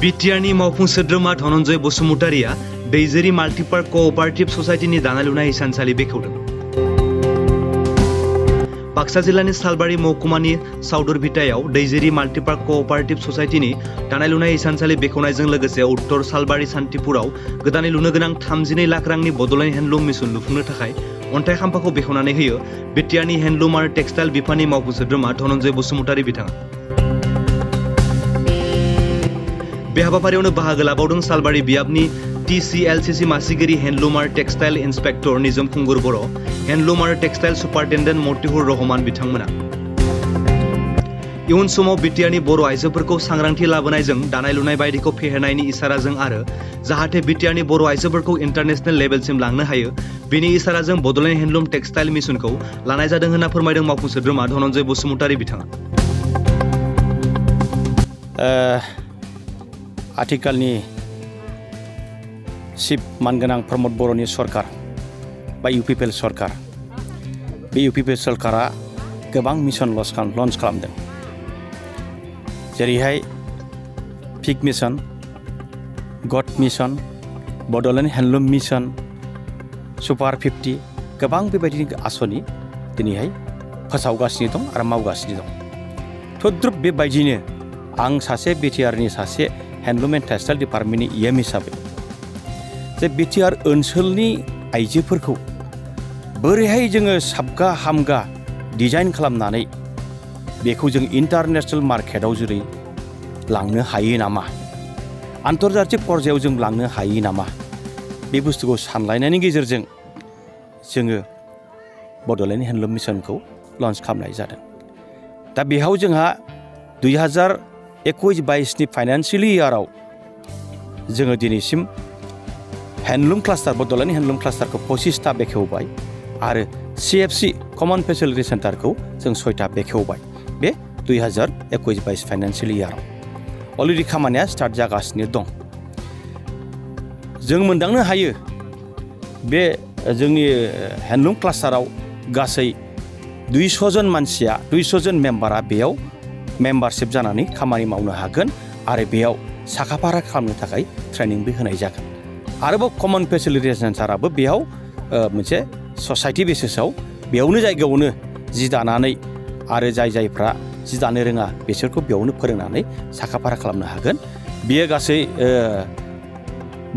बिटिआरनि मावफुं सोद्रोमा धनन्जय बसुमतारिया दैजिरि माल्टिपार्क कोअपारेटिव ससाइटिनि दानाय लुनाय हिसानसालि बेखेवदों। बाक्सा जिल्लानि सालबारि महकुमानि साउदुरभिटायाव दैजिरि माल्टिपार्क कोअपारेटिव ससाइटिनि दानाय लुनाय हिसानसालि बेखेवनायजों लोगोसे उत्तर सालबारि सान्तिपुराव गोदानै लुनो गोनां 32 लाख रांनि बड'लेण्ड हेन्डलुम मिशन लुफुंनो थाखाय अन्थाइ खाम्फाखौ बेखेवनानै होयो बिटिआरनि हेन्डलुम आरो टेक्सटाइल बिफाननि मावफुं सोद्रोमा धनन्जय बसुमतारि बिथाङा। बे हाबाफारियावनो बाहागो लाबावदों सालबारि बियाबनि TCLCC मासिगिरि हेन्डलुम आरो टेक्सटाइल इन्सपेक्टर निजोम खुंगुर बर', हेन्डलुम आरो टेक्सटाइल सुपारिनटेन्डेन्ट मतिहुर रहमान बिथांमोना। इयुन समाव बिटिआरनि बर' आइजोफोरखौ सांग्रांथि लाबोनायजों दानाय लुनाय बायदिखौ फेहेरनायनि इसाराजों आरो जाहाथे बिटिआरनि बर' आइजोफोरखौ इन्टारनेशनेल लेभेलसिम लांनो हायो बेनि इसाराजों बड'लेण्ड हेन्डलुम टेक्सटाइल मिशनखौ लानाय जादों होनना फोरमायदों मावफुं सोद्रोमा धनन्जय बसुमतारि बिथाङा। आथिखालनि चिफ मानगोनां प्रमद बर'नि सरकार बा UPPL सरकार, बे UPPL सरकारा गोबां मिशन लन्च खालामदों। जेरैहाय पिक मिशन, गड mission, Bodoland handloom mission, super 50 गोबां बेबायदिनो आसनि दिनैहाय फोसावगासिनो दं आरो मावगासिनो दं। तद्रुप बेबायदिनो आं सासे बिटिआरनि सासे हेन्डलुम एन्ड टेक्सटाइल डिपार्टमेन्टनि EM हिसाबै जे बिटिआर ओनसोलनि आइजोफोरखौ बोरैहाय जोङो साबगा हामगा डिजाइन खालामनानै बेखौ जों इन्टारनेशनेल मार्केटआव जेरै लांनो हायो नामा, आन्तर्जातिक पर्यायाव जों लांनो हायो नामा, बे बुस्थुखौ सानलायनायनि गेजेरजों जोङो बड'लेण्ड हेन्डलुम मिशनखौ लन्च खालामनाय जादों। दा बेयाव जोंहा 2021-22नि फाइनान्सियेल इयाराव जोङो दिनैसिम हेन्डलुम क्लास्टार, बड'लेण्ड हेन्डलुम क्लास्टारखौ 25टा बेखेवबाय आरो CFC कमन फेसिलिटि सेन्टारखौ जों 6टा बेखेवबाय बे 2021-22 फाइनान्सियेल इयाराव। अलरेडि खामानिया स्टार्ट जागासिनो दं। जों मोनदांनो हायो बे जोंनि हेन्डलुम क्लास्टाराव गासै 200 जन मानसिया, 200 जन मेम्बारा बेयाव मेम्बारशिप जानानै खामानि मावनो हागोन आरो बेयाव साखाफारा खालामनो थाखाय ट्रेनिंबो होनाय जागोन। आरोबाव कमन फेसिलिटि सेन्टाराबो बेयाव मोनसे ससाइटि बेसिसाव बेयावनो जायगायावनो जि दानानै आरो जायफ्रा जि दानो रोङा बिसोरखौ बेयावनो फोरोंनानै साखाफारा खालामनो हागोन। बेयो गासै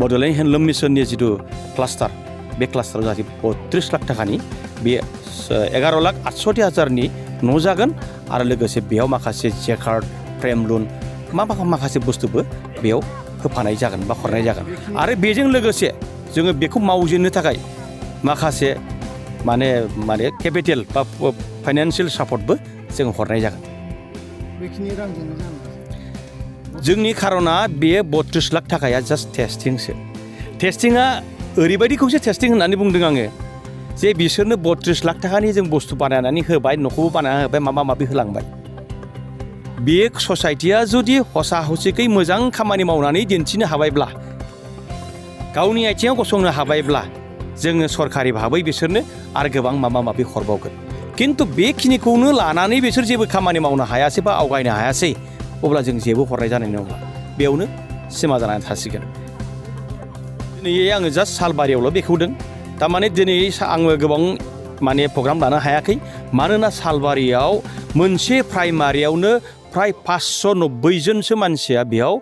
बड'लेण्ड हेन्डलुम मिशननि जिथु क्लास्टार, बे क्लास्टाराव जाहाथे 32 लाख थाखानि बे 11,68,000नि न' जागोन आरो लोगोसे बेयाव माखासे जेकार्ड, फ्रेम लुन माखासे बुस्थुबो बेयाव होफानाय जागोन बा हरनाय जागोन। आरो बेजों लोगोसे जोङो बेखौ मावजेननो थाखाय माखासे माने केपिटेल बा फाइनान्सियेल सापर्टबो जों हरनाय जागोन। बेखिनि रांजोंनो जागोन। जोंनि खार'ना बेयो 32 लाख थाखाया जास्ट टेस्टिंसो। टेस्टिंआ ओरैबायदिखौसो टेस्टिं होननानै बुंदों आङो जे बिसोरनो 32 लाख थाखानि जों बुस्थु बानायनानै होबाय, न'खौबो बानायना होबाय, माबा माबि होलांबाय। बे ससाइटिया जुदि हसा हसिकै मोजां खामानि मावनानै दिन्थिनो हाबायब्ला, गावनि आथिङाव गसंनो हाबायब्ला जोङो सरकारि भाबै बिसोरनो आरो गोबां माबा माबि हरबावगोन। खिन्थु बेखिनिखौनो लानानै बिसोर जेबो खामानि मावनो हायासै बा आवगायनो हायासै अब्ला जों जेबो हरनाय जानाय नङा। बेयावनो सिमा जानानै थासिगोन। दिनै आङो जास्ट सालबारियावल' बेखेवदों। थारमाने दिनै आङो गोबां प्रग्राम लानो हायाखै, मानोना सालबारियाव मोनसे प्राइमारियावनो फ्राय 590 जनसो मानसिया बेयाव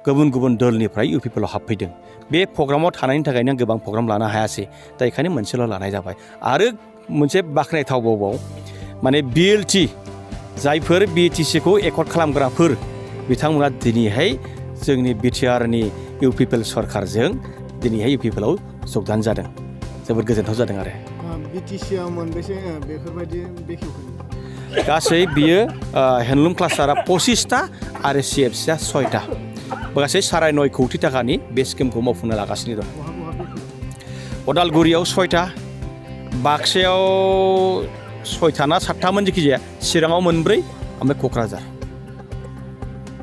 गुबुन गुबुन दोलनिफ्राय UPPLआव हाबफैदों। बे प्रग्रामाव थानायनि थाखायनो आं गोबां प्रग्राम लानो हायासै, दा बेखायनो मोनसेल' लानाय जाबाय। आरो मोनसे बाख्नायथावबाव BLT जायफोर BTCखौ एकर्ड खालामग्राफोर बिथांमोना दिनैहाय जोंनि बिटिआरनि UPPL सरकारजों दिनैहाय UPPLआव जगदान जादों। जोबोद गोजोनथाव जादों। आरो BTCआव मोनबेसे बेफोरबायदि बेखेवगोन? गासै बियो हेन्डलुम क्लास्टारा 25टा आरो CFCआ 6टा। गासै 9.5 कौटि थाखानि बे स्किमखौ मावफुंनो लागासिनो दं। अदालगुरियाव 6टा, बाक्सायाव 6टा ना 7टामोन, जिखिजाया चिराङाव 4 ओमफ्राय क'क्राझार।